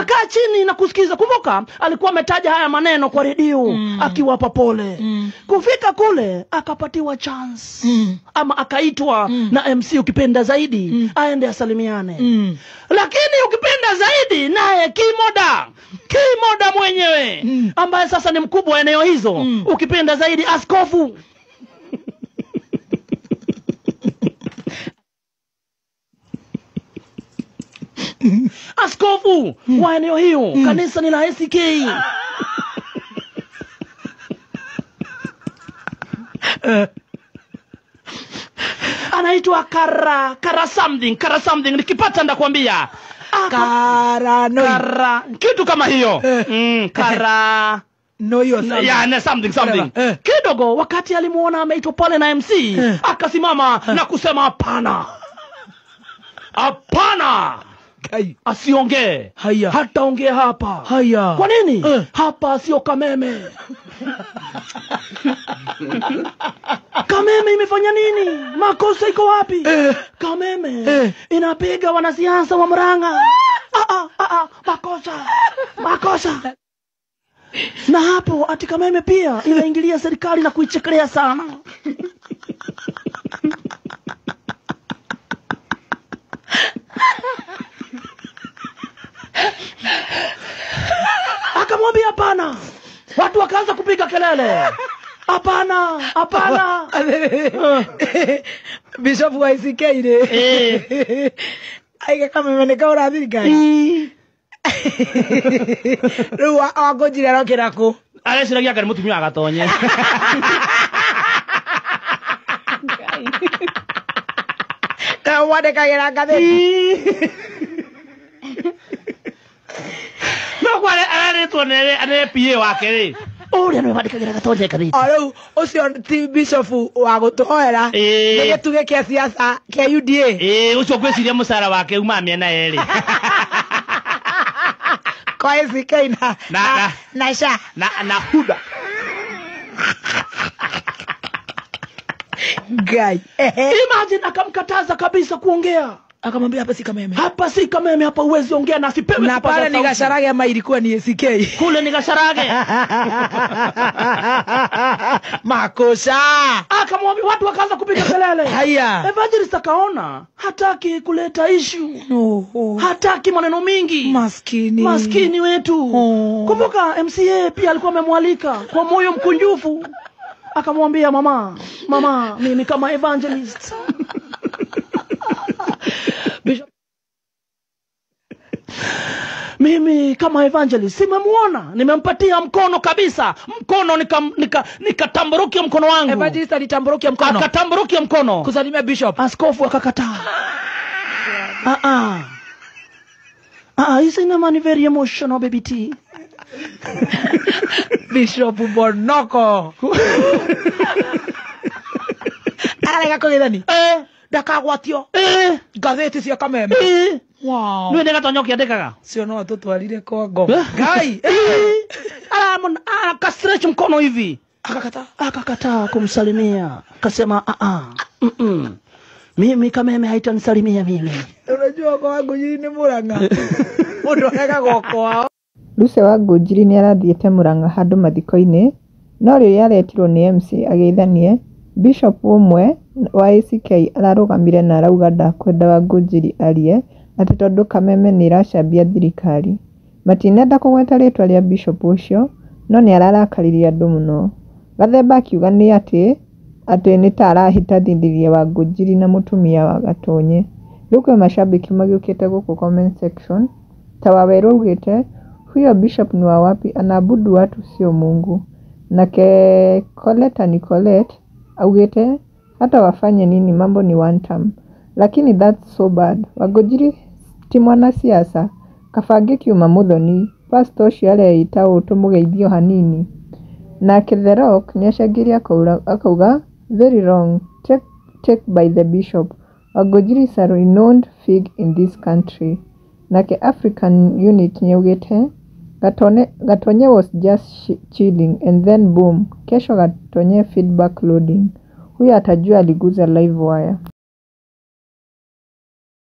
Kaa chini na kusikiza. Kumbuka alikuwa ametaja haya maneno kwa redio akiwapa pole. Kufika kule akapatiwa chance ama akaitwa na MC ukipenda zaidi aende asalimiane. Lakini ukipenda zaidi naye Kimoda mwenyewe ambaye sasa ni mkubwa eneo hizo, ukipenda zaidi askofu. Askofu wa eneo hiyo, kanisa ni la ACK. Anaitwa Kara something, nikipata ndakwambia. Kara noi. Kara kitu kama hiyo. Kara no hiyo yeah, something. Kidogo wakati alimuona ameitwa pale na MC, akasimama na kusema hapana. Hapana. Asiongee. Hataongea hapa. Haya. Kwa nini? Hapa sio Kameme. Kameme imefanya nini? Makosa iko wapi? Kameme inapiga wanasiasa wa Murang'a. Makosa. Na hapo ati Kameme pia inaingilia serikali na kuichekelea sana. Akamwambia hapana. Watu wakaanza kupiga kelele. Hapana, hapana. Bishop wa ICK ile. Aige Kameme ni kaura thirikari. Rĩu Wangũnjiri arokĩra kũ? Areciragia anga nĩ mũtumia wa Gatonye. Na wandĩkagĩra ngathĩti. No kware ararĩtwo nĩ PA wake rĩ. Ũrĩa nĩwe wandĩkagĩra Gatonye ngathĩti. O rĩu ũcio ti bishop wa gũtũhoera, nĩ gĩtugĩ kĩa siasa kĩa UDA. Ũcio ngwĩciria mũcara wake umaga mĩena yerĩ. Kwa ACK na SHA na HUDA. Guy. Imagine akamkataza kabisa kuongea. Akamwambia hapa si Kameme. Hapa si Kameme, hapa uwezi ongea na asipewe. Na pale ni Gacharage ama ilikuwa ni ACK? Kule ni Gacharage. Makosa. Akamwambia, watu wakaanza kupiga kelele. Haya. Evangelist akaona hataki kuleta issue. No. Hataki maneno mingi. Maskini. Maskini wetu. Oh. Kumbuka MCA pia alikuwa amemwalika kwa moyo mkunjufu. Akamwambia mama, mimi kama evangelist. Mimi kama evangelist simemuona, nimempatia mkono kabisa. Mkono nikatamburukia mkono wangu. Evangelist alitamburukia mkono. Akatamburukia mkono. Kusalimia bishop. Askofu akakataa. He's in a man very emotional, baby T. Bishop Bonoko. Arega kugithani. Ndakagwatio. Ngathĩti cia Kameme. Wow. Nĩ Gatonye ũkĩandĩkaga? Cio no atũtwarire kwa ngoma. Ngai. Akastretch mkono hivi. Akakataa. Akakataa kumsalimia. Akasema mimi Kameme haitanisalimia mimi. Unajua kwa Wangũnjiri nĩ Murang'a. Mũndũ aregagwo kwao. Lucy Wangũnjiri nĩarathiĩte Murang'a handũ mathiko-inĩ, no rĩrĩa aretirwo nĩ MC ageithanie, Bishop ũmwe wa ACK ararũgamire na arauga ndakwenda Wangũnjiri arie atĩ tondũ Kameme nĩĩracambia thirikari. Matinenda kũgweta rĩtwa rĩa Bishop ũcio, no nĩararakaririe andũ mũno. Gathemba akiuga nĩ atĩ nĩ ta arahĩtithĩria Wangũnjiri na mũtumia wa Gatonye. Rĩu kwĩ mashabiki magĩũkĩte gũkũ comment section ta Wawerũ augĩte huyo bishop ni wa wapi, anaabudu watu sio Mungu. Nake Colette Nicolette augĩte hata wafanye nini mambo ni one term. Lakini that's so bad. Wangũnjiri ti mwanasiasa. Kabange kiuma Muthoni, pastor ũcio areita ũũ tũmũgeithio hanini. Nake The Rock nĩacangĩire akauga very wrong take by the bishop. Wangũnjiri is a renowned figure in this country. Nake African Unit nĩaugĩte Gatonye was just chilling and then boom, kesho Gatonye feedback loading. Huyo atajua aliguza live wire.